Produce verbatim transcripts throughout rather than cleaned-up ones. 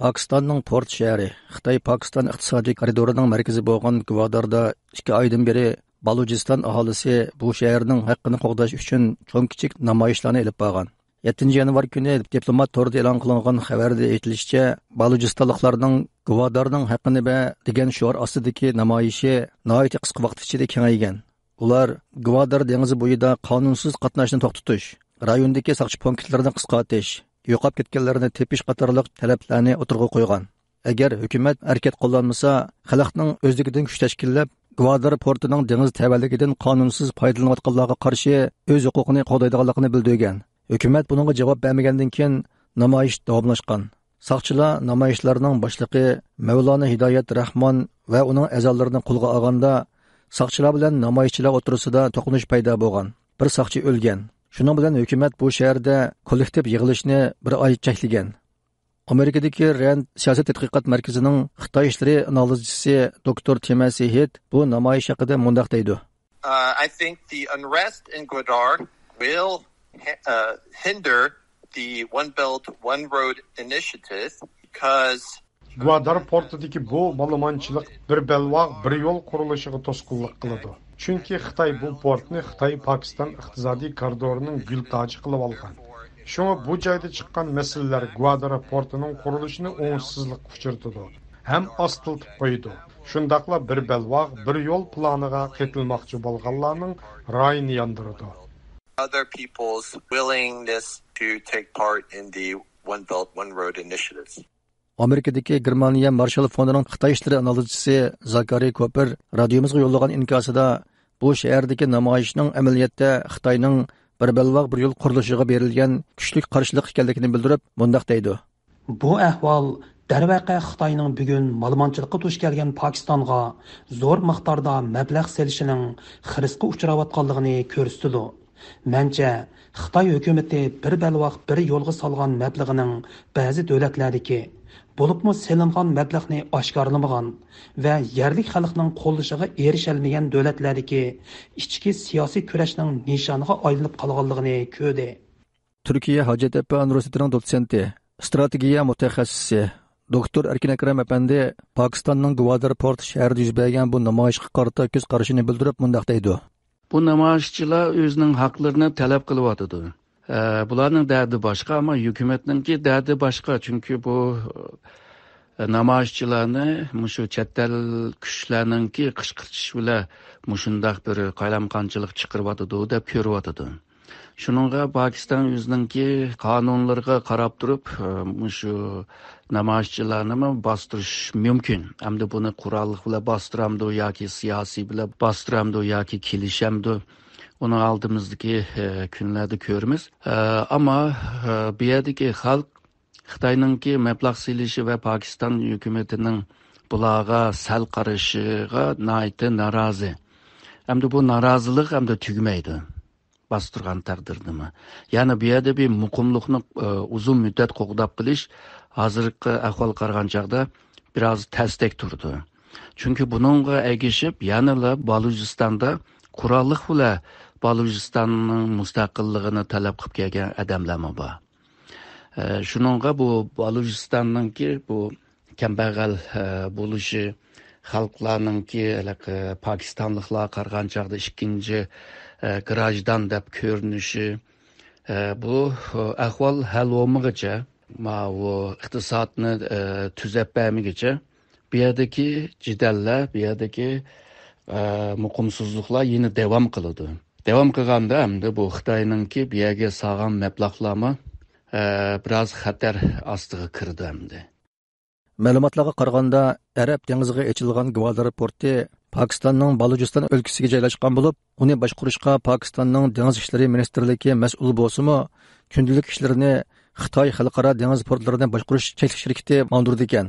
پاكىستاننىڭ پورت شەھىرى، خىتاي پاكىستان ئىقتىسادىي كارىدورىنىڭ مەركىزى بولغان گۋاداردا ئىككى ئايدىن بېرى بالۇچىستان ئاھالىسى بۇ شەھەرنىڭ ھەققىنى قوغداش ئۈچۈن چوڭ-كىچىك نامايىشلارنى ئېلىپ بارغان. يەتتىنچى يانۋار كۈنى دىپلومات تورىدا ئېلان قىلىنغان خەۋەردە ئېيتىلىشىچە، بالۇچىستانلىقلارنىڭ گۋادارنىڭ ھەققىنى بەر دېگەن شوئار ئاستىدىكى نامايىشى ناھايىتى قىسقا ۋاقىت ئىچىدە كېڭەيگەن. ئۇلار گۋادار دېڭىزى بويىدا قانۇنسىز قاتناشنى توختىتىش، رايوندىكى ساقچى پونكىتلىرىنى قىسقارتىش، يوقاپ كەتكەنلەرنى تېپىش قاتارلىق تەلەپلەرنى ئوتتۇرىغا قويغان. ئەگەر ھۆكۈمەت ھەرىكەت قوللانمىسا، خەلقنىڭ ئۆزلۈكىدىن كۈچ تەشكىللەپ، گۋادار پورتىنىڭ دېڭىز تەۋەلىكىدىن قانۇنسىز پايدىلىنىۋاتقانلارغا قارشى ئۆز ھوقۇقىنى قوغدايدىغانلىقىنى بىلدۈرگەن. ھۆكۈمەت بۇنىڭغا جاۋاب بەرمىگەندىن كېيىن، نامايىش داۋاملاشقان. ساقچىلار نامايىشلارنىڭ باشلىقى مەۋلانا ھىدايەت رەھمان ۋە ئۇنىڭ ئەزالىرىنى قولغا ئالغاندا، ساقچىلار بىلەن نامايىشچىلار ئوتتۇرىسىدا توقۇنۇش پەيدا بولغان. بىر ساقچى ئۆلگەن. شۇنىڭ بىلەن ھۆكۈمەت بۇ شەھەردە كوللېكتىپ يىغىلىشنى بىر ئاي چەكلىگەن. ئامېرىكىدىكى رەند سىياسىي تەتقىقات مەركىزىنىڭ خىتاي ئىشلىرى ئانالىزچىسى دوكتور تېما سېھىت بۇ نامايىش ھەققىدە مۇنداق دەيدۇ. Uh, I think the unrest in Gwadar will uh, hinder the One Belt, One Road initiative because گۋادار پورتىدىكى بۇ مالىمانچىلىق بىر بەلباغ، بىر يول قۇرۇلۇشىغا توسقۇنلۇق قىلىدۇ. چۈنكى خىتاي بۇ پورتنى خىتاي پاكىستان ئىقتىسادىي كارىدورىنىڭ گۈل تاجى قىلىپ ئالغان. شۇڭا بۇ جايدا چىققان مەسىلىلەر گۋادار پورتىنىڭ قۇرۇلۇشىنى ئوڭۇشسىزلىققا ئۇچرىتىدۇ ھەم ئاستىلىتىپ قويىدۇ. شۇنداقلا بىر بەلباغ، بىر يول پىلانىغا قېتىلماقچى بولغانلارنىڭ رايىنى ياندۇرىدۇ. Other people's willingness to take part in the One Belt, One Road initiatives. ئامېرىكىدىكى گېرمانىيە مارشال فوندىنىڭ خىتاي ئىشلىرى ئانالىزچىسى زاكارىي كوپېر رادىيومىزغا يوللىغان ئىنكاسىدا بۇ شەھەردىكى نامايىشنىڭ ئەمەلىيەتتە خىتاينىڭ بىر بەلباغ، بىر يول قۇرۇلۇشىغا بېرىلگەن كۈچلۈك قارشىلىق ئىكەنلىكىنى بىلدۈرۈپ، مۇنداق دەيدۇ. بۇ ئەھۋال، دەرۋەقە، خىتاينىڭ بۈگۈن مالىمانچىلىققا دۇچ كەلگەن پاكىستانغا زور مىقداردا مەبلەغ سېلىشىنىڭ خىرىسقا ئۇچراۋاتقانلىقىنى كۆرسىتىدۇ. مەنچە، خىتاي ھۆكۈمىتى بىر بەلباغ، بىر يولغا سالغان مەبلىغىنىڭ بەزى دۆلەتلەردىكى، بولۇپمۇ سېلىنغان مەبلەغنى ئاشكارىلىمىغان ۋە يەرلىك خەلقنىڭ قوللىشىغا ئېرىشەلمىگەن دۆلەتلەردىكى ئىچكى سىياسىي كۈرەشنىڭ نىشانىغا ئايلىنىپ قالغانلىقىنى كۆردى. تۈركىيە ھاجەتئەپە ئۇنىۋېرسىتېتىنىڭ دوتسېنتى، ئىستراتېگىيە مۇتەخەسسىسى، دوكتور ئەركىن ئەكرەم ئەپەندى پاكىستاننىڭ گۋادار پورت شەھىرىدە يۈز بەرگەن بۇ نامايىشقا قارىتا كۆز قارىشىنى بىلدۈرۈپ مۇنداق دەيدۇ. بۇ نامايىشچىلار ئۆزىنىڭ ھەقلىرىنى تەلەپ قىلىۋاتىدۇ. ئە، بۇلارنىڭ دەردى باشقا، ئەمما ھۆكۈمەتنىڭكى دەردى باشقا. چۈنكى بۇ، ئە، نامايىشچىلارنى مۇشۇ چەت ئەل كۈچلەرنىڭكى قىشقىرتىشى بىلەن مۇشۇنداق بىر قالايمىقانچىلىق چىقىرىۋاتىدۇ دەپ كۆرۈۋاتىدۇ. شۇنىڭغا پاكىستان ئۆزىنىڭكى قانۇنلىرىغا قاراپ تۇرۇپ، ئە، مۇشۇ نامايىشچىلارنىمۇ باستۇرۇش مۇمكىن. ئەمدى بۇنى قوراللىق بىلەن باستۇرامدۇ ياكى سىياسىي بىلەن باستۇرامدۇ ياكى كېلىشەمدۇ؟ ئۇنى ئالدىمىزدىكى، ئە، كۈنلەردە كۆرىمىز. ئە، ئەمما، ئە، بۇ يەردىكى خەلق خىتاينىڭكى مەبلەغ سېلىشى ۋە پاكىستان ھۆكۈمىتىنىڭ بۇلارغا سەل قارىشىغا ناھايىتى نارازى. ئەمدى بۇ نارازىلىق ئەمدى تۈگىمەيدۇ. باستۇرغان تەقدىردىمۇ. يەنى بۇ يەردە بىر مۇقىملىقنى، ئە، ئۇزۇن مۇددەت قوغداپ قېلىش ھازىرقى ئەھۋالغا قارىغان چاغدا بىراز تەستەك تۇرىدۇ. چۈنكى بۇنىڭغا ئەگىشىپ يەنىلا بالۇچىستاندا قوراللىق بىلەن بالۇچىستاننىڭ مۇستەقىللىقىنى تەلەپ قىلىپ كەلگەن ئادەملەرمۇ بار. ئە، شۇنىڭغا بۇ بالۇچىستاننىڭكى بۇ كەمبەغەل، ئە، بولۇشى، خەلقلەرنىڭكى ھېلىقى پاكىستانلىقلارغا قارىغان چاغدا ئىككىنچى، ئە، گراژدان دەپ كۆرۈنۈشى، ئە، بۇ، ئە، ئەھۋال ھەل بولمىغىچە، ماۋۇ ئىقتىسادنى، ئە، تۈزەپ بەرمىگىچە، بۇ يەردىكى جېدەللەر، بۇ يەردىكى، ئە، مۇقىمسىزلىقلار يەنە داۋام قىلىدۇ. داۋام قىلغاندا ئەمدى بۇ خىتاينىڭكى بۇ يەرگە سالغان مەبلەغلەرمۇ، ئە، بىراز خەتەر ئاستىغا كىرىدۇ ئەمدى. مەلۇماتلارغا قارىغاندا، ئەرەب دېڭىزىغا ئېچىلغان گۋادار پورتى پاكىستاننىڭ بالۇچىستان ئۆلكىسىگە جايلاشقان بولۇپ، ئۇنى باشقۇرۇشقا پاكىستاننىڭ دېڭىز ئىشلىرى مىنىستىرلىكى مەسئۇل بولسىمۇ، كۈندىلىك ئىشلىرىنى خىتاي خەلقئارا دېڭىز پورتلىرىنى باشقۇرۇش چەكلىك شىركىتى ماڭدۇرىدىكەن.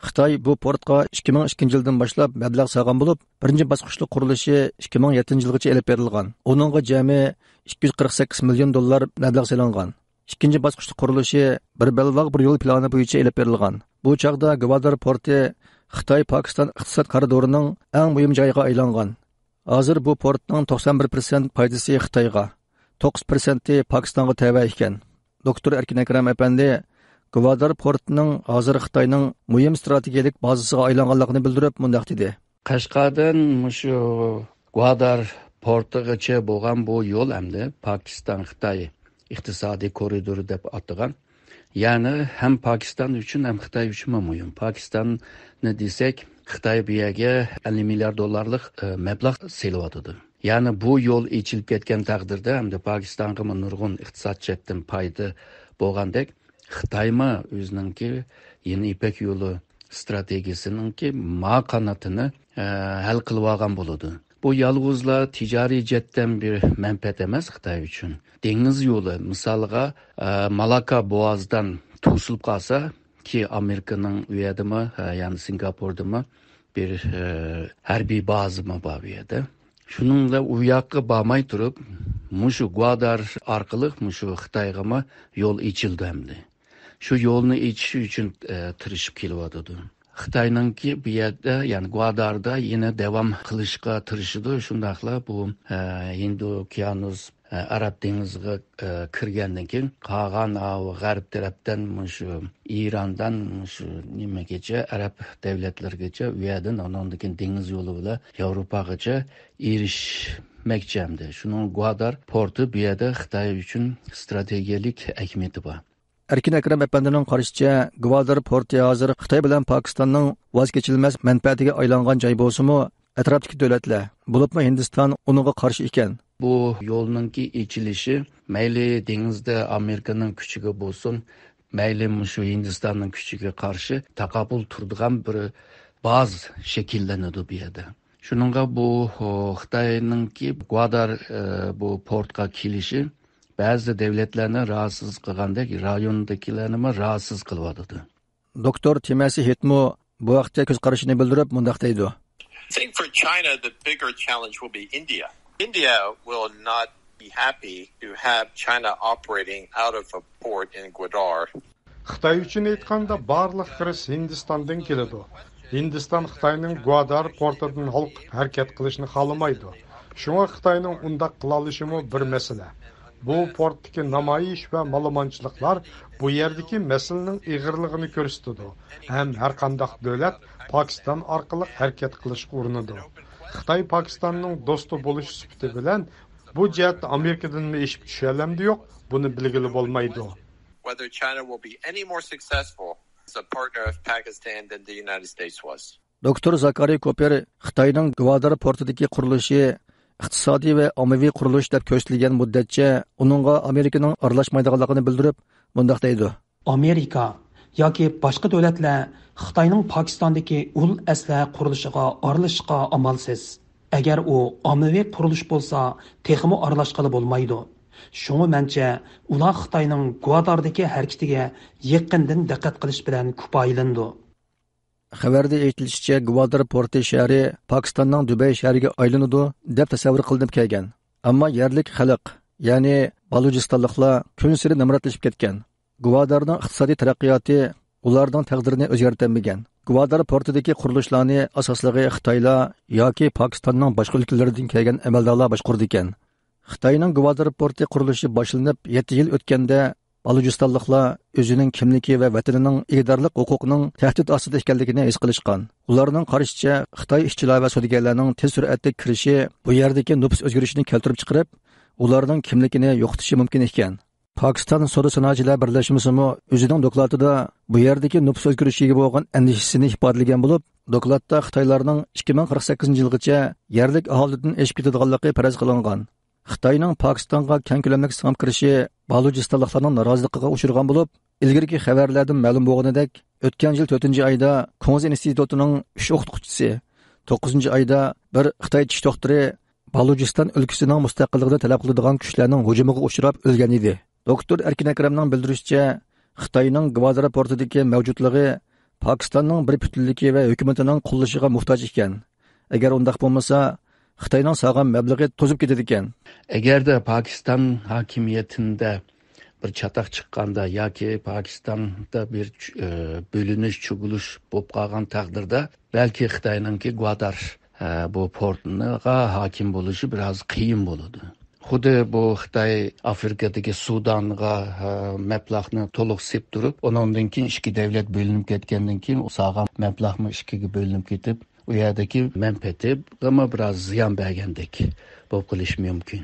خىتاي بۇ پورتقا ئىككى مىڭ ئىككىنچى يىلدىن باشلاپ مەبلەغ سالغان بولۇپ، بىرىنچى باسقۇچلۇق قۇرۇلۇشى ئىككى مىڭ يەتتىنچى يىلغىچە ئېلىپ بېرىلغان. ئۇنىڭغا جەمئىي ئىككى يۈز قىرىق سەككىز مىليون دوللار مەبلەغ سېلىنغان. ئىككىنچى باسقۇچلۇق قۇرۇلۇشى بىر بەلباغ، بىر يول پىلانى بويىچە ئېلىپ بېرىلغان. بۇ چاغدا گۋادار پورتى خىتاي پاكىستان ئىقتىساد كارىدورىنىڭ ئەڭ مۇھىم جايىغا ئايلانغان. ھازىر بۇ پورتنىڭ توقسان بىر پىرسەنت پايدىسى خىتايغا، توققۇز پىرسەنتى پاكىستانغا تەۋە ئىكەن. دوكتور ئەركىن ئەكرەم ئەپەندى گۋادار پورتىنىڭ ھازىر خىتاينىڭ مۇھىم ستراتېگىيەلىك بازىسىغا ئايلانغانلىقىنى بىلدۈرۈپ، مۇنداق دېدى. قەشقەردىن مۇشۇ گۋادار پورتىغىچە بولغان بۇ يول ئەمدى پاكىستان-خىتاي ئىقتىسادىي كورىدورى دەپ ئاتىغان. يەنى ھەم پاكىستان ئۈچۈن، ھەم خىتاي ئۈچۈنمۇ مۇھىم. پاكىستاننى دېسەك، خىتاي بۇ يەرگە ئەللىك مىليارد دوللارلىق، ئە، مەبلەغ سېلىۋاتىدۇ. يەنى بۇ يول ئېچىلىپ كەتكەن تەقدىردە، ئەمدى پاكىستانغىمۇ نۇرغۇن ئىقتىساد جەھەتتىن پايدا بولغاندەك، خىتايمۇ ئۆزىنىڭكى يېڭى يىپەك يولى ستراتېگىيىسىنىڭكى ما قانىتىنى، ئە، ھەل قىلىۋالغان بولىدۇ. بۇ يالغۇزلا تىجارىي جەھەتتىن بىر مەنپەئەت ئەمەس خىتاي ئۈچۈن. دېڭىز يولى، مىسالغا، ئە، مالاكا بوغازىدىن توسۇلۇپ قالسا، كى ئامېرىكىنىڭ ئۇ يەردىمۇ، ئە، يەنى سىنگاپوردىمۇ بىر، ئە، ھەربىي بازىمۇ بار بۇ يەردە. شۇنىڭ بىلەن ئۇ ياققا بارماي تۇرۇپ، مۇشۇ گۋادار ئارقىلىق مۇشۇ خىتايغىمۇ يول ئېچىلدى ئەمدى. شۇ يولنى ئېچىش ئۈچۈن، ئە، تىرىشىپ كېلىۋاتىدۇ. خىتاينىڭكى بۇ يەردە، يەنى گۋاداردا يەنە داۋام قىلىشقا تىرىشىدۇ. شۇنداقلا بۇ، ئە، ھىندى ئوكيانۇس، ئە، ئەرەب دېڭىزىغا، ئە، كىرگەندىن كېيىن قالغان، ئاۋۇ غەرب تەرەپتىن مۇشۇ ئىراندىن مۇشۇ نېمىگىچە، ئەرەب دۆلەتلىرىگىچە، ئۇ يەردىن ئانىڭدىن كېيىن دېڭىز يولى بىلەن ياۋروپاغىچە ئېرىشمەكچى ئەمدى. شۇنىڭ گۋادار پورتى بۇ يەردە خىتاي ئۈچۈن ستراتېگىيەلىك ئەھمىيىتى بار. ئەركىن ئەكرەم ئەپەندىنىڭ قارىشىچە، گۋادار پورتى ھازىر خىتاي بىلەن پاكىستاننىڭ ۋاز كېچىلمەس مەنپەئەتىگە ئايلانغان جاي بولسىمۇ، ئەتراپتىكى دۆلەتلەر، بولۇپمۇ ھىندىستان ئۇنىڭغا قارشى ئىكەن. بۇ يولنىڭكى ئېچىلىشى مەيلى دېڭىزدا ئامېرىكىنىڭ كۈچىگە بولسۇن، مەيلى مۇشۇ ھىندىستاننىڭ كۈچىگە قارشى تاقابىل تۇرىدىغان بىر باز شەكىللىنىدۇ بۇ يەردە. شۇنىڭغا بۇ، خو-، خىتاينىڭكى گۋادار، ئە، بۇ پورتقا كېلىشى بەزى دۆلەتلەرنى راھەتسىز قىلغاندەك، رايوندىكىلەرنىمۇ راھەتسىز قىلىۋاتىدۇ. دوكتور تىمەسى ھېتمۇ بۇ ھەقتە كۆز قارىشىنى بىلدۈرۈپ مۇنداق دەيدۇ. I think for China, the bigger challenge will be India. India will not be happy to have China operating out of a port in Gwadar. خىتاي ئۈچۈن ئېيتقاندا، بارلىق كىرىز ھىندىستاندىن كېلىدۇ. ھىندىستان خىتاينىڭ گۋادار پورتىدىن ھالقىپ ھەرىكەت قىلىشنى خالىمايدۇ. شۇڭا خىتاينىڭ ئۇنداق قىلالىشىمۇ بىر مەسىلە. بۇ پورتتىكى نامايىش ۋە مالىمانچىلىقلار بۇ يەردىكى مەسىلىنىڭ ئېغىرلىقىنى كۆرسىتىدۇ ھەم ھەرقانداق دۆلەت پاكىستان ئارقىلىق ھەرىكەت قىلىشقا ئۇرۇنىدۇ. خىتاي پاكىستاننىڭ دوستى بولۇش سۈپىتى بىلەن بۇ جەھەتتە ئامېرىكىدىنمۇ ئېشىپ چۈشەلەمدۇ يوق، بۇنى بىلگىلى بولمايدۇ. Whether China will be any more successful as a partner of Pakistan than the United States was. دوكتور زاكارى كوپېر خىتاينىڭ گۋادار پورتىدىكى قۇرۇلۇشى ئىقتىسادىي ۋە ئاممىۋى قۇرۇلۇش دەپ كۆرسىتىلگەن مۇددەتچە ئۇنىڭغا ئامېرىكىنىڭ ئارىلاشمايدىغانلىقىنى بىلدۈرۈپ، مۇنداق دەيدۇ. ئامېرىكا ياكى باشقا دۆلەتلەر خىتاينىڭ پاكىستاندىكى ئۇل ئەسلىھە قۇرۇلۇشىغا ئارىلىشىشقا ئامالسىز. ئەگەر ئۇ ئاممىۋى قۇرۇلۇش بولسا، تېخىمۇ ئارىلاشقىلى بولمايدۇ. شۇڭا مەنچە، ئۇلار خىتاينىڭ گۋاداردىكى ھەرىكىتىگە يېقىندىن دىققەت قىلىش بىلەن كۇپايىلىنىدۇ. خەۋەردە ئېيتىلىشىچە، گۋادار پورتى شەھىرى پاكىستاننىڭ دۇبەي شەھىرىگە ئايلىنىدۇ دەپ تەسەۋۋۇر قىلىنىپ كەلگەن. ئەمما يەرلىك خەلق، يەنى بالۇچىستانلىقلار كۈنسېرى نامراتلىشىپ كەتكەن. گۋادارنىڭ ئىقتىسادىي تەرەققىياتى ئۇلارنىڭ تەقدىرىنى ئۆزگەرتەلمىگەن. گۋادار پورتىدىكى قۇرۇلۇشلارنى ئاساسلىقى خىتايلار ياكى پاكىستاننىڭ باشقا ئۆلكىلىرىدىن كەلگەن ئەمەلدارلار باشقۇرىدىكەن. خىتاينىڭ گۋادار پورتى قۇرۇلۇشى باشلىنىپ يەتتە يىل ئۆتكەندە، بالۇچىستانلىقلار ئۆزىنىڭ كىملىكى ۋە ۋەتىنىنىڭ ئىگىدارلىق ھوقۇقىنىڭ تەھدىت ئاستىدا ئىكەنلىكىنى ھېس قىلىشقان. ئۇلارنىڭ قارىشىچە، خىتاي ئىشچىلار ۋە سودىگەرلەرنىڭ تېز سۈرئەتتە كىرىشى بۇ يەردىكى نوپۇس ئۆزگىرىشىنى كەلتۈرۈپ چىقىرىپ، ئۇلارنىڭ كىملىكىنى يوقىتىشى مۇمكىن ئىكەن. پاكىستان سودا سانائەتچىلەر بىرلەشمىسىمۇ ئۆزىنىڭ دوكلاتىدا بۇ يەردىكى نوپۇس ئۆزگىرىشىگە بولغان ئەندىشىسىنى ئىپادىلىگەن بولۇپ، دوكلاتتا خىتايلارنىڭ ئىككى مىڭ قىرىق سەككىزىنچى يىلغىچە يەرلىك ئاھالىدىن ئېشىپ كېتىدىغانلىقى پەرەز قىلىنغان. خىتاينىڭ پاكىستانغا كەڭ كۆلەملىك سىڭىپ كىرىشى بالۇچىستانلىقلارنىڭ نارازىلىقىغا ئۇچرىغان بولۇپ، ئىلگىرىكى خەۋەرلەردىن مەلۇم بولغىنىدەك، ئۆتكەن يىل تۆتىنچى ئايدا كۇڭزى ئىنستىتۇتىنىڭ ئۈچ ئوقۇتقۇچىسى، توققۇزىنچى ئايدا بىر خىتاي چىش دوختۇرى بالۇچىستان ئۆلكىسىنىڭ مۇستەقىللىقىنى تەلەپ قىلىدىغان كۈچلەرنىڭ ھۇجۇمىغا ئۇچراپ ئۆلگەن ئىدى. دوكتور ئەركىن ئەكرەمنىڭ بىلدۈرۈشىچە، خىتاينىڭ گۋادار پورتىدىكى مەۋجۇتلۇقى پاكىستاننىڭ بىر پۈتۈنلۈكى ۋە ھۆكۈمىتىنىڭ قوللىشىغا موھتاج ئىكەن. ئەگەر ئۇنداق بولمىسا، خىتاينىڭ سالغان مەبلىغى توزۇپ كېتىدىكەن. ئەگەردە پاكىستان ھاكىمىيىتىدە بىر چاتاق چىققاندا ياكى پاكىستاندا بىر چۈ-، ئە، بۆلۈنۈش، چۆكۈلۈش بولۇپ قالغان تەقدىردە، بەلكى خىتاينىڭكى گۋادار، ئە، بۇ پورتىغا ھاكىم بولۇشى بىراز قىيىن بولىدۇ. خۇددى بۇ خىتاي ئافرىكىدىكى سۇدانغا، ئە، مەبلەغنى تولۇق سېلىپ تۇرۇپ، ئۇنىڭدىن كېيىن ئىككى دۆلەت بۆلۈنۈپ كەتكەندىن كېيىن، سالغان مەبلەغمۇ ئىككىگە بۆلۈنۈپ كېتىپ، ئۇ يەردىكى مەنپەئەتىگىمۇ بىراز زىيان بەرگەندەك بولۇپ قېلىشى مۇمكىن.